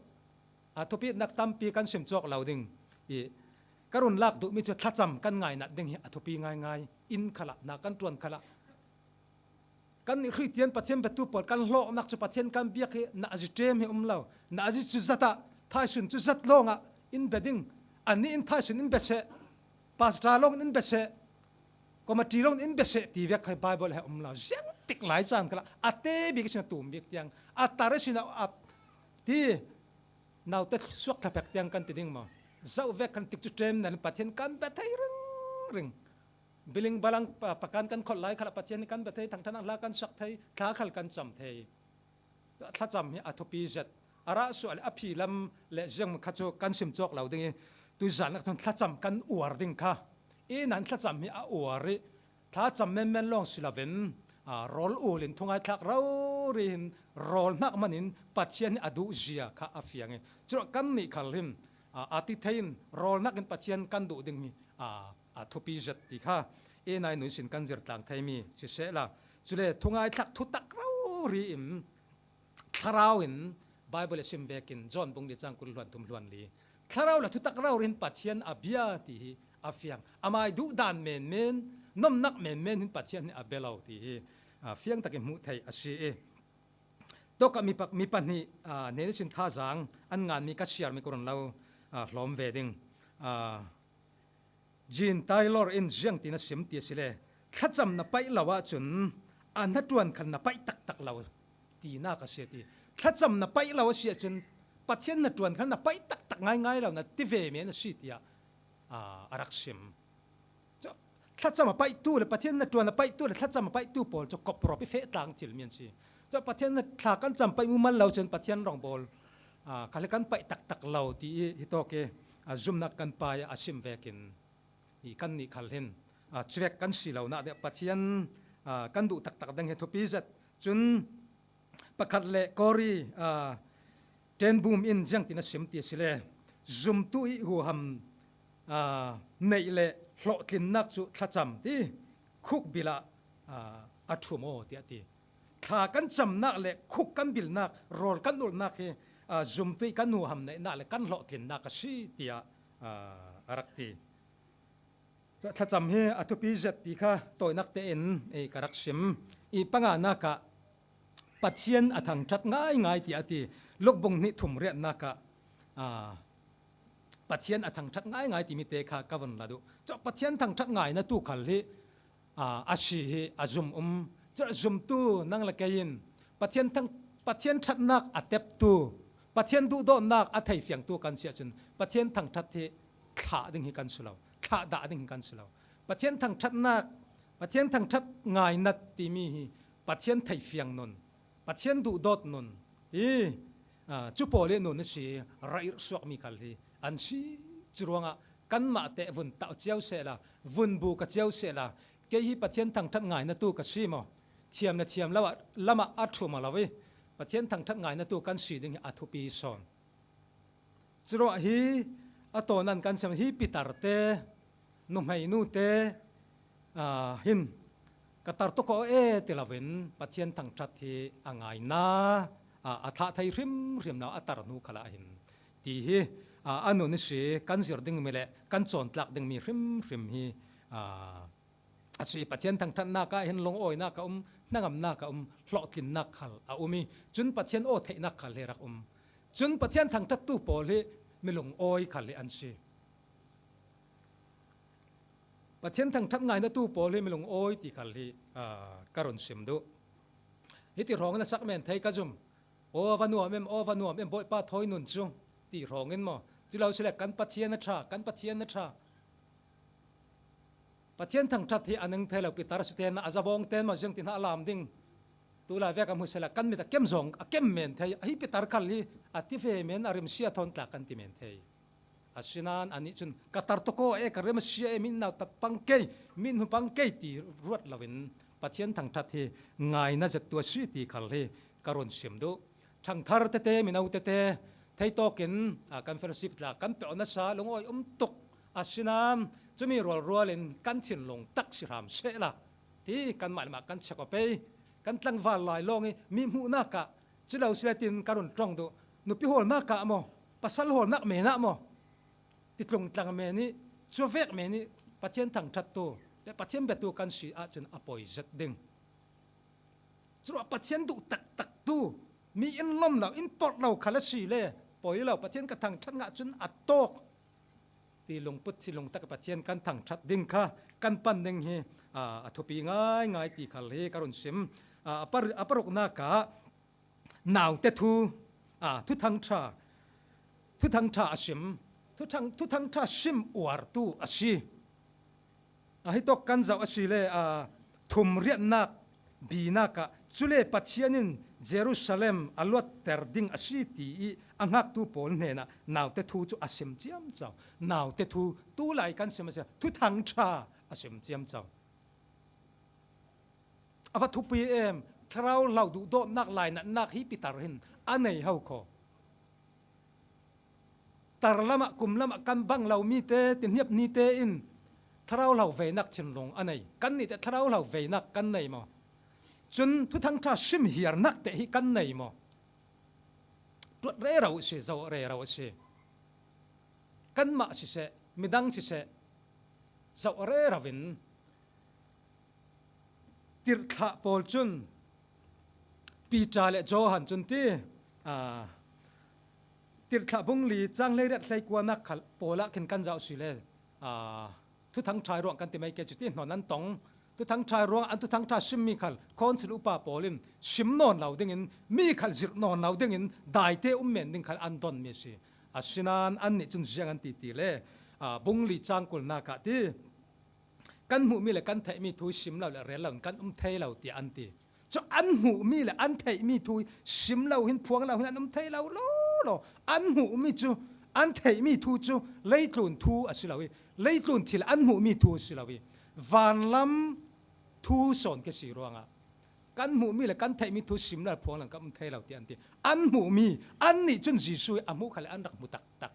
A thupitnak tampi kan sim cawk lo ding ih, ka run lak duhmi cu thlacam kan ngainat ding hi a thupi ngaingai. Inn khalah, hna kan ṭuan khalah, kan Khristian Pathian biatu pawl kan hlawknak cu Pathian kan biak hi nazi ṭem hi um lo. Nazi cu zat ah, thaisun cu zat lawngah in bia ding. Annih in thaisun in bia seh, pastor lawng in bia seh, committee lawng in bia seh ti vek kha Bible he um lo. Ziangtik lai caan khalah a te bik ihsin a tum bik tiang, a tar ihsin a, a ti, naute suak thlapek tiang kan ti ding maw? Zoh vek khan tikcu ṭem nan Pathian kan bia thei ringring. Biling balang pa-, pakan kan kholh lai khalah Pathian kan bia thei, thangṭhatnak hla kan sak thei, thla khal kan cam thei. Thlacam hi a thupi zet. A rah suah le a phi lam le ziang kha cu kan sim cawk lo ding ih, tuizan nak thun thlacam kan uar ding kha. Ena in thlacam hi a uar ih, thlacam menmen lawng si loin, aa, rawl ul in thungaithlak rori hin rawl hnak man in Pathian hi a duh zia kha a fiang ih, curuah kannih khal hin, aa, a ti thei in rawl hnak in Pathian kan duh ding hi, aa, a thupi zet ti kha Ena ih nun sin kan zir tlang theimi sisehla, cule thungaithlak thutak rori in thlarau in Bible a sim vekin John bung li cang kul hluan thum hluan li, thlarau le thutak rori in Pathian a bia ti hi a fiang. Amai duhdan menmen, nomnak menmen hin Pathian hi a bia lo ti hi, aa, fiang takin hmuh theih a si ih, tawkah mi pa-, mi pahnih, aa, hnen ihsin thazaang an nganmi ka siarmi ka run lo, aa, hlawm ve ding. Aa, Jean Taylor in ziang tiin a sim ti a si le, thlacam na paih lo ahcun a hnaṭuan khal na paih taktak lo tinak a si a ti. Thlacam na paih lo a si ahcun Pathian hnaṭuan khal na paih taktak ngaingai lo, na ti ve men a si tiah, aa, a rak sim. Cu thlacam a paihtu le Pathian hnaṭuan a paihtu le thlacam a paihtu pawl cu kop rawp ih feh tlang thilmi an si. Cu Pathian hna-, thla kan cam paih mumal lo cun Pathian rawngbawl, aa, khal hi kan paih taktak lo ti ih hitawk ih, aa, zumhnak kan pai ah a sim vekin ih kannih khal hin, aa, cuvek kan si lo nak deuh Pathian, aa, kan duh taktak ding hi thupi zet. Cun pakhat le Corrie, aa, ten Boom in ziang tiin a sim ti a si le, zumtu ih huham, aa, neih le hlawhtlinnak cu thlacam ti khukbil ah, aa, a ṭhum aw tiah ti. Thla kan camnak le khuk kan bilnak, rawl kan ulhnak hi, aa, zumtu ih kan huham neihnak le kan hlawhtlinnak a si tiah, aa, a rak ti. Thlacam hi a thupi zet ti kha tawinak tein, eh, ka rak sim. Ih panganak ah Pathian a thangṭhat ngaingai tiah a ti. Luk bung hnih thum riatnak ah, aa, Pathian a thangṭhat ngaingai timi te kha ka vun la duh. Cu Pathian thangṭhat ngaina tu khal hi, aa, a si hi a zum um. Cu zumtu nang le kei in Pathian thang-, Pathian ṭhatnak a teptu, Pathian duhdawtnak a theifiangtu kan si ahcun Pathian thangṭhat hi thlah ding hi kan si lo, thlahdah ding hi kan si lo. Pathian thangṭhatnak, Pathian thangṭhat ngainat timi hi Pathian theifiang nun, Pathian duhdawt nun hi, aa, cu pawl ih nun a si, rairh suakmi khal hi an si. Curuangah kanmah teh vun tauh cio sehla, vun bu ka cio sehla, kei hi Pathian thangṭhat ngainatu ka si maw? Thiam le thiam lo ah, lamah a ṭhum a lo ih Pathian thangṭhat ngainatu kan si ding hi a thupi sawn. Curuah hi a tawn an kan siam hi Peter te, nuhmei nute, aa, hin ka tar tuk aw e ti loin Pathian thangṭhat hi a ngaina, aa, a thlah thei hrimhrim lo a tar hnu khalah hin ti hi, aa, a nun i si kan zir ding mi le kan cawntlak ding mi hrimhrim hi, aa, a si. Pathian thangṭhatnak ah hin lungawinak a um, hnangamnak a um, hlawhtlinnak khal a um i, cun Pathian aw theihnak khal hi rak um. Cun Pathian thangṭhattu pawl hi mi lungawi khal hi an si. Pathian thangṭhat ngainatu pawl hi mi lungawi ti khal hi, aa, ka run sim duh. Hiti hrawngin a sak men thei ka zum. Aw va nuam em, aw va nuam em, Bawipa thawi nun cu ti hrawngin maw? Cu lo si le kan Pathian a ṭha, kan Pathian a ṭha. Pathian thangṭhat hi a ning thei lo, Peter si ten a zabawng ten maw ziang ti hna a lam ding. Tulai vek a hmu sela kan mit a kem zong a kem men thei. Ahi Peter khal hi a ti ve men, a rim sia thawn tla kan ti men thei. Asinain anih cun ka tar tuk aw e, ka rim a sia e, min nau tat pang kei, min hmu pang kei ti ruat loin Pathian thangṭhat hi ngaina zettu a si ti khal hi ka run sim duh. Ṭhangthar tete, mino tete, theitawkin, aa, kan fellowship tla kan peuh nasa lungawi um tuk. Asinain cumi rualrual in kan thinlung tak si hram sehla ti kanmah le mah kan check aw pei, kan tlangval lai lawng i mi hmuhnak ah, cu lo si le tin ka run ṭong duh. Nupi hawlnak ah maw, pasal hawlnak men ah maw, ti tlung tlang men i, cuvek men i Pathian thangṭhattu le Pathian biatu kan si ahcun a poi zet ding. Curuah Pathian duh taktaktu, mi in lawm lo, in porh lo khal a si le poi lo, Pathian ka thangṭhat ngah cun a tawk ti lungput thinlung tak Pathian kan thangṭhat ding kha kan pan ding hi, aa, a thupi ngaingai ti khal hi ka run sim. Aa, a par-, a paruknak ah naute thu, aa, thuthangṭha, thuthangṭha a sim, thuthang-, thuthangṭha sim uartu a si. Ahi tawk kan zoh a si le, aa, thum riatnak binak ah, cule Pathian in Jerusalem a luatter ding a si ti i a ngaktu pawl hnenah naute thu cu a sim ciamco. Naute thu, tulai kan sim a si, thuthangṭha a sim ciamco. A va thupi em, thlarau hlau duhdawtnak lainatnak hi Peter hin a nei ho kho. Tarlamah, kumlamah kan bang lomi te, tihniap ni te in thlarau hlau veinak thinlung a nei. Kan nih te thlarau hlau veinak kan nei maw? Cun thuthangṭha sim hiarnak te hi kan nei maw? Tuat rero si, zoh rero si. Kanmah siseh, midang siseh, zoh rero in tirhthlah pawl cun, Peter le Johan cun ti, aa, tirhthlah bung li cang hleiriat hleikuanak khal pawl ah khin kan zoh si le, aa, thuthangṭha ruang kan ti mai ke cu ti hnawn an tong. Thuthangṭha ruang an thuthangṭha simmi khal khawncil upa pawl in sim nawn lo dingin, mi khal zirh nawn lo dingin, daite um men ding khal an donmi a si. Asinain annih cun ziang an ti ti le, aa, bung li cang kulnak ah ti, kan hmuhmi le kan theihmi thu sim lo le rel lo in kan um thei lo, tiah an ti. Cu an hmuhmi le an theihmi thu sim lo hin, phuang lo hin an um thei lo law law. An hmuhmi cu, an theihmi thu cu leitlun thu a si lo i, leitlun thil an hmuhmi thu a si lo i, vanlam thu sawn khi si ruangah kan hmuhmi le kan theihmi thu sim lo le phuang lo in kan um thei lo, tiah an ti. An hmuhmi, annih cun Jesuh hi a hmuh khal le an rak hmu taktak.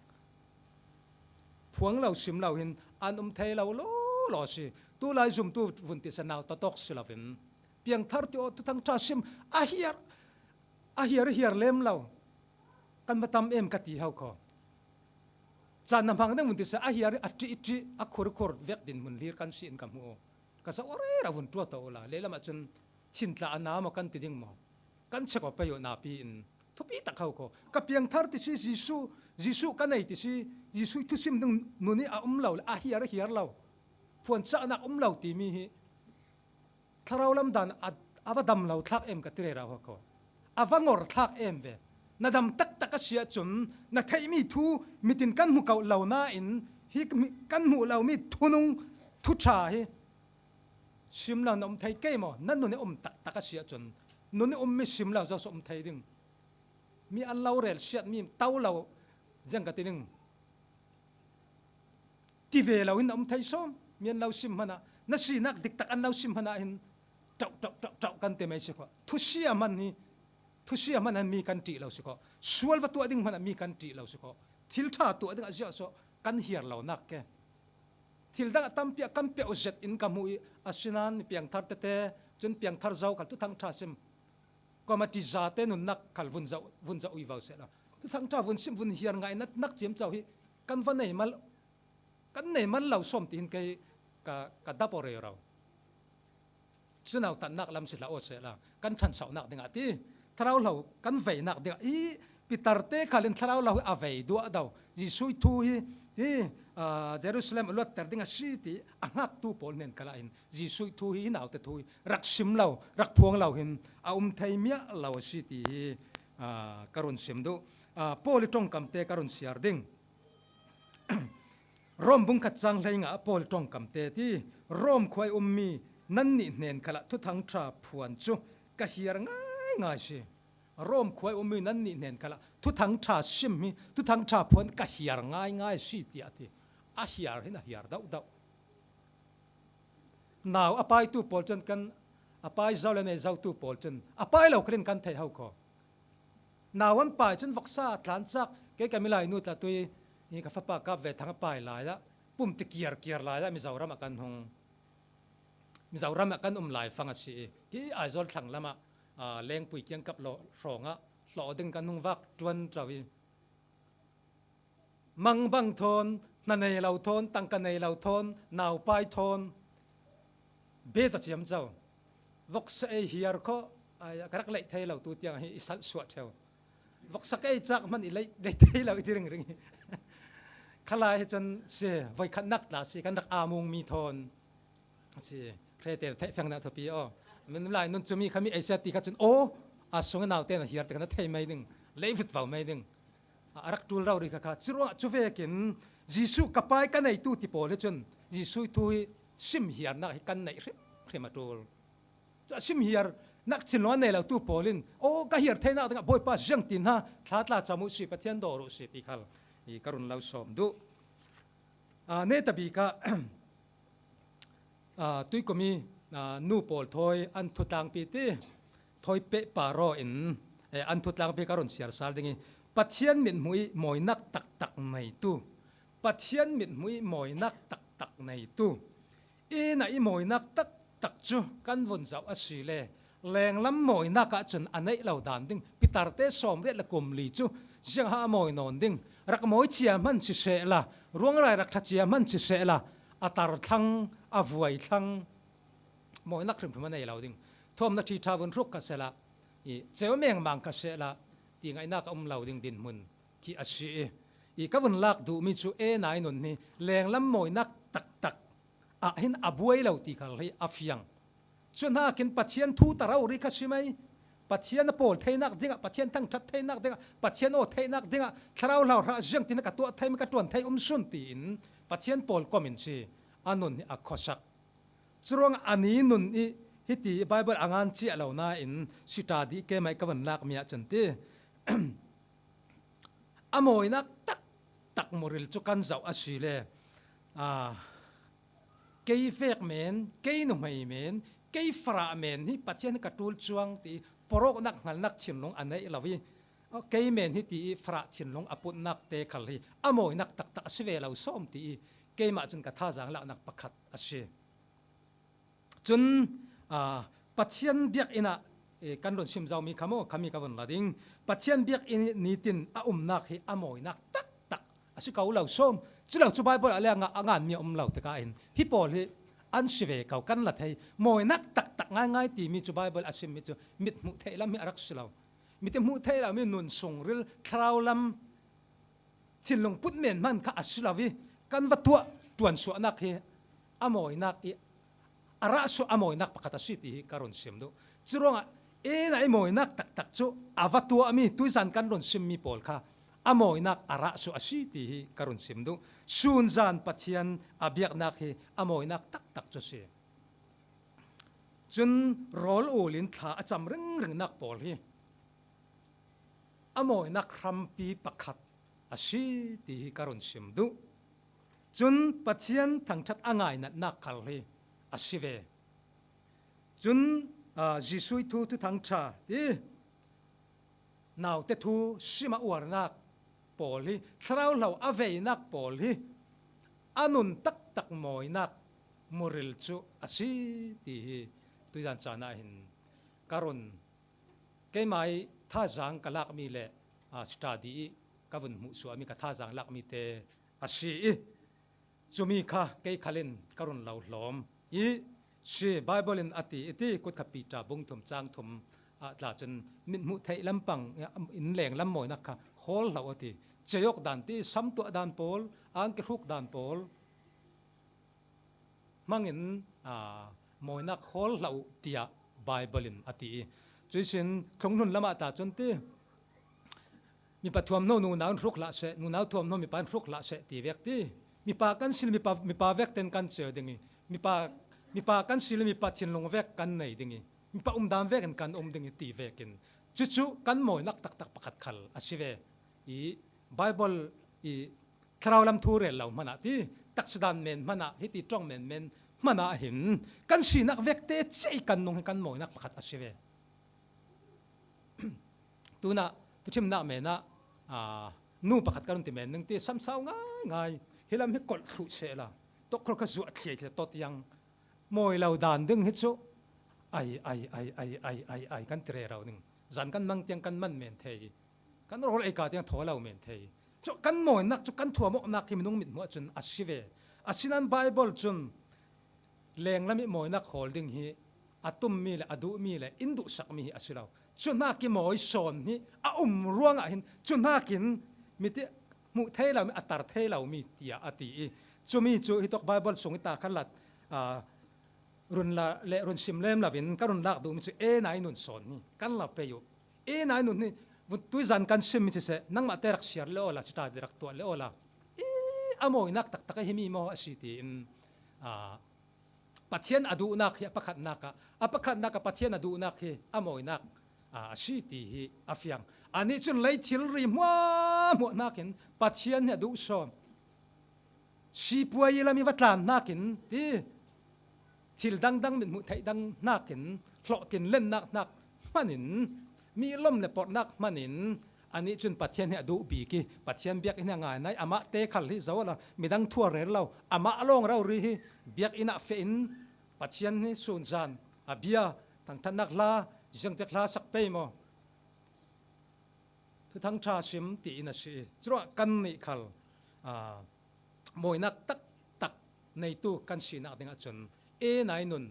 Phuang lo sim lo hin an um thei lo law law si. Tulai zumtu vun ti si, nau tatawk si loin piangthar ti aw, thuthangṭha sim a hiar, a hiar, hiar lem lo. Kan va tam em ka ti ho kho. Caan na hmang ding vun ti si, a hiar i a ṭih i ṭih, a khur i khur vek dinhmun hlir kan si in ka hmu aw. Ka zoh aw rero vun ṭuat aw la. Lehlam ah cun thin tla a na maw kan ti ding maw? Kan check aw pei aw napi in thupi tak ho kho. Ka piangthar ti si, Jesuh, Jesuh ka nei ti si, Jesuh thusim ding nun i a um lo le a hiar a hiar lo, phuan cahnak um lo timi hi thlarau lam dan a, a va dam lo thlak em ka ti rero ho kho. A va ngor thlak em ve. Na dam taktak a si ahcun na theihmi thu mit in kan hmu ko lo nain hi mi, kan hmuh lomi thunung thuṭha hi sim lo na um thei kei maw? Na nun i um taktak a si ahcun nun i ummi sim lo zo so um thei ding. Mi an lo rel siatmi to lo ziang ka ti ding. Ti ve lo in na um thei sawm. Mi an lo sim hmanh ah, na sinak diktak an lo sim hmanh ah hin ṭauh, ṭauh, ṭauh, ṭauh kan ti mai si kho. Thusia hmanh hi, thusia hmanh ah mi kan ṭih lo si kho. Sual va tuah ding hmanh ah mi kan ṭih lo si kho. Thil ṭha tuah ding a ziah so kan hiar lonak ke. Thil dang a tampi a kan piah uh zet in ka hmuh ih, a sinan mi piangthar tete, cun piangthar zo khal Thuthang ṭha sim, committee zate nunnak khal vun zoh, vun zoh ui vo sehla. Thuthang ṭha vun sim, vun hiar ngah in nak ciamco hi kan va nei mal, kan nei mal lo sawm tihin kei ka, ka dap aw rero. Cu nautatnak lam si hlah aw sehla, kan ṭhansohnak dingah ti, Thlarau Hlo kan veinak dingah hi Peter te khal in Thlarau Hlo hi a vei duah do. Jesuh thu hi, hi, aa, Jerusalem a luatter ding a si ti a hngaktu pawl hnen khalah hin Jesuh thu hi, hi naute thu hi rak sim lo, rak phuang lo hin a um thei miah lo a si ti hi, aa, ka run sim duh. Aa, Paul ih ṭongkamte ka run siar ding. Rom bung khat cang hleinga ah Paul ṭongkamte ti, Rom khua ih ummi nannih hnen khalah Thuthang ṭha phuan cu ka hiar ngaingai si. Rom khua ih ummi nannih hnen khalah Thuthang ṭha sim hi, Thuthang ṭha phuan ka hiar ngaingai si, tiah a ti. A hiar hin a hiar deuhdeuh. Nau a paitu pawl cun kan, a pai zo le nei zotu pawl cun a pai lo khalin kan theih ho kho. Nau an pai cun voksa tlancak, kei ka milai nu tla tui, hi ka fapa Kap Ve Thang a pai lai ah, pum ti kiar kiar lai ah Mizoram ah kan hung, Mizoram ah kan um lai fang a si ih, ki Aizawl thlang lam ah, aa, Lengpui kiangkap lo hrawng ah hlawh ding kan hung vak ṭuan ṭo ih, mangbang thawn, hna nei lo thawn, tangka nei lo thawn, naupai thawn, bet a ciamco. Voksa ei hiar khawh, ai, ka rak leih thei lo tu tiang hi i salh suah ṭheu. Voksa ka ei cak hmanh i leih, leih thei lo i ti ringring hi. Khalai hi cun si, voikhatnak tla si, kan rak aa mungmi thawn. Si, hrete theih fiang dah thupi aw. Min lai nun cumi khami Asia ti kha cun, aw, a sung a naute na hiar te kha na thei mai ding, lei vut vo mai ding. A rak ṭul rori kha kha. Curuangah cu vekin Jesuh ka pai ka neitu ti pawl hi cun Jesuh thu hi sim hiarnak hi kan neih hrimhrim a ṭul. Cu a sim hiarnak thinlung a nei lo tu pawl in, aw, ka hiar theinak dingah Bawipa ziang ti hna, thla tla cam uh si, Pathian dawr uh si ti khal i ka run lo sawm duh. Aa, netabik ah, aa, tuikum ih, aa, nu pawl thawi an thutlangpi ti, thawi pehpar aw in, eh, an thutlangpi ka run siar sal ding ih, Pathian mithmuh ih mawinak taktak neitu, Pathian mithmuh ih mawinak taktak neitu, inn ah i mawinak taktak cu kan vun zoh a si le, lenglam mawinak ah cun a neih lo dan ding, Peter te sawmriat le kum li cu ziangha a mawi nawn ding, rak mawi cia hman sisehla, ruangrai rak ṭha cia hman sisehla, a tar thlang, a vuai thlang, mawinak hrimhrim a nei lo ding. Thuamhnak ṭhi ṭha vun hruk kha sehla, i ceu mengmang kha sehla, ti ngaihnak a um lo ding dinhmun khi a si ih, i ka vun lak duhmi cu e nai nun hi lenglam mawinak taktak ah hin a buai lo ti khal hi a fiang. Cu hnakin Pathian thu ta rori kha si mai. Pathian a pawl theinak dingah, Pathian thangṭhat theinak dingah, Pathian aw theinak dingah, Thlarau Hlo hra ziang tin ka tuah thei, ka ṭuan thei um sun tiin Pathian pawl kom in si a nun hi a khuasak. Curuangah a ni nun ih hiti Baibal a ngan ciah lo nain si ṭa dih, keimah ka vun lakmi ah cun ti. A mawinak taktak muril cu kan zoh a si le, aa, kei vek men, kei nuhmei men, kei farah men hi Pathian ka ṭul cuang ti pawrawknak hngalhnak thinlung a neih lo ih, kei men hi ti ih farah thinlung a putnak te khal hi a mawinak taktak a si ve lo sawm ti ih keimah cun ka thazaang laknak pakhat a si. Cun, aa, Pathian biakinn ah, eh, kan run sim zomi kha maw, khami ka vun la ding. Pathian biakinn nitin a umnak hi a mawinak taktak a si ko lo sawm. Culo cu Baibal ah le a nga-, a nganmi a um lo tikah hin hi pawl hi an si ve ko, kan la thei. Mawinak taktak ngaingai timi cu Baibal a simmi cu mithmuh theih lam hi a rak si lo. Mit ih hmuh theih lomi nun sungril, thlarau lam thinlung put men hman kha a si lo ih, kan va tuah ṭuansuahnak hi a mawinak ih a rah suah a mawinak pakhat a si ti hi ka run sim duh. Curuangah inn ah i mawinak taktak cu a va tuahmi tuizan kan run simmi pawl kha a mawinak a rah suah a si ti hi ka run sim duh. Sunzan Pathian a biaknak hi a mawinak taktak cu a si. Cun rawl ul in thla a cam ringringnak pawl hi a mawinak hrampi pakhat a si ti hi ka run sim duh. Cun Pathian thangṭhat a ngainatnak khal hi a si ve. Cun, aa, Jesuh ih thu, Thuthang ṭha ti, naute thu sim a uarnak pawl hi, Thlarau Hlo a veinak pawl hi a nun tak tak mawinak muril cu a si ti hi tuizan caan ah hin ka run keimah ih thazaang ka lakmi le, aa, study ih ka vun hmuhsuahmi ka thazaang lakmi te a si ih, cumi kha kei khal in ka run lo hlawm ih, si, Baibal in a ti, i ti, kut kha Piter bung thum cang thum ah tla cun mithmuh theih lampang, inn lenglam mawinak kha hawl hlah uh a ti. Ceiawk dan ti, samtuah dan pawl, angki hruk dan pawl hmangin, aa, mawinak hawl hlah uh, tiah Baibal in a ti ih, cuihsin thlunghlun lamah ta cun ti, mipa thuamhnaw nunau in hruk hlah seh, nunau thuamhnaw mipa in hruk hlah seh ti vek ti. Mipa kan si le mipa, mipa vek ten kan ceu ding ih, mipa, mipa kan si le mipa thinlung vek kan nei ding ih, mipa umdan vekin kan um ding ih ti vekin, cucu kan mawinak taktak pakhat khal a si ve. Ih, Baibal ih thlarau lam thu rel lo hmanah ti, taksadan men hmanah, hiti ṭong menmen hmanah hin kan sinak vekte ceih kan nung hi kan mawinak pakhat a si ve. Tunah thuṭhimnak menah, aa, nu pakhat ka run ti men ning ti, samsau ngaingai, hi lam hi kolh thluh sehla, tokkhol kha zuah thliai thliai tawt tiang mawi lo dan ding hi cu ai, ai, ai, ai, ai, ai, ai kan ti rero ning. Zan kan mang tiang kan man men thei. Kan rawl eika tiang thaw lo men thei. Cu kan mawinak cu kan thuam awknak hi minung mithmuh ahcun a si ve. Asinain Baibal cun lenglam ih mawinak hawl ding hi a tummi le a duhmi le in duhsakmi hi a si lo. Cu hnak ih mawi sawn hi a um ruangah hin cu hnakin mit ih hmuh thei lomi, a tar thei lomi tiah a ti ih, cumi cu hitawk Baibal sung ih ta kha lat, aa, run la le run sim lem loin ka run lak duhmi cu Ena ih nun sawn hi kan lo pei uh. Ena ih nun hi tuizan kan simmi siseh, nangmah te rak siar le awla, cita te rak tuah le awla, ih, a mawinak taktak a himi maw a si tiin, aa, Pathian a duhnak hi a pakhatnak ah, a pakhatnak ah Pathian a duhnak hi a mawinak, aa, a si ti hi a fiang. Anih cun lei thilri hmuahhmuah hnakin Pathian hi a duh sawn. Sipuai ih lam ih va tlan hnakin ti, thil dangdang mithmuh theih dang hnakin, hlawhtlin lennak hnak hmanin, mi lom le porhnak hmanin, anih cun Pathian hi a duh bik ih Pathian biakinn hi a ngai nai, amah te khal hi zoh awla midang thu a rel lo, amah lawng rori hi biakinn ah feh in Pathian hi sunzan a bia, thangṭhatnak hla, ziangtik hla sak pei maw? Thuthang ṭha sim tiin a si ih, curuangah kannih khal, aa, mawinak taktak neitu kan sinak ding ahcun Ena ih nun,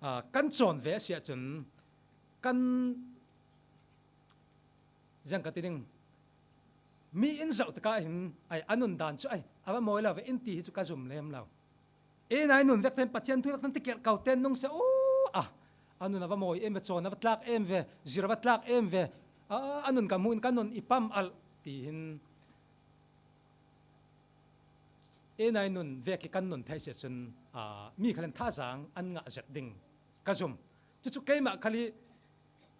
aa, kan cawn ve a si ahcun kan, ziang ka ti ding, mi in zoh tikah hin ai, a nun dan cu ai, a va mawi lo ve in ti hi cu ka zum lem lo. Ena ih nun vek ten, Pathian thu vek ten ti kerh ko ten nung seh, aw, ah, a nun a va mawi em ve, cawn a va tlak em ve, zir a va tlak em ve, a, a nun ka hmuh in ka nun i pam alh tiin Ena ih nun vek ih kan nun theih si ahcun, aa, mi khal in thazaang an ngah zet ding ka zum. Cucu keimah khal ih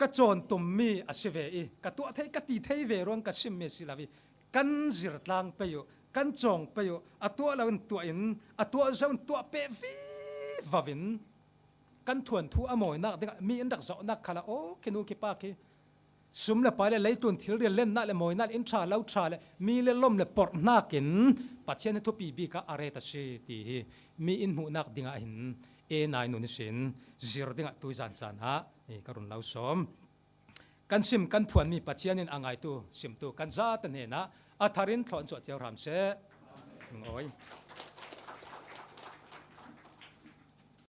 ka cawn tummi a si ve ih, ka tuah thei, ka ti thei ve ruang ka simmi a si lo ih, kan zir tlang pei uh, kan cawng pei uh, a tuah lo in tuah in, a tuah zo in tuah peh vivo in, kan thuanthu a mawinak dingah mi in rak zohnak khal ah, aw, khi nu khi pa khi sum le pai le leitlun thilri lennak le mawinak le in ṭha lo ṭha le mi le lom le porh hnakin Pathian hi thupi bik ah a ret a si ti hi mi in hmuhnak dingah hin Ena ih nun ihsin zir dingah tuizan caan ah, eh, ka run lo sawm. Kan sim kan phuanmi Pathian in a ngaitu simtu kan zate hnenah a thar in thlawh in cuah cio hram seh. Lungawi.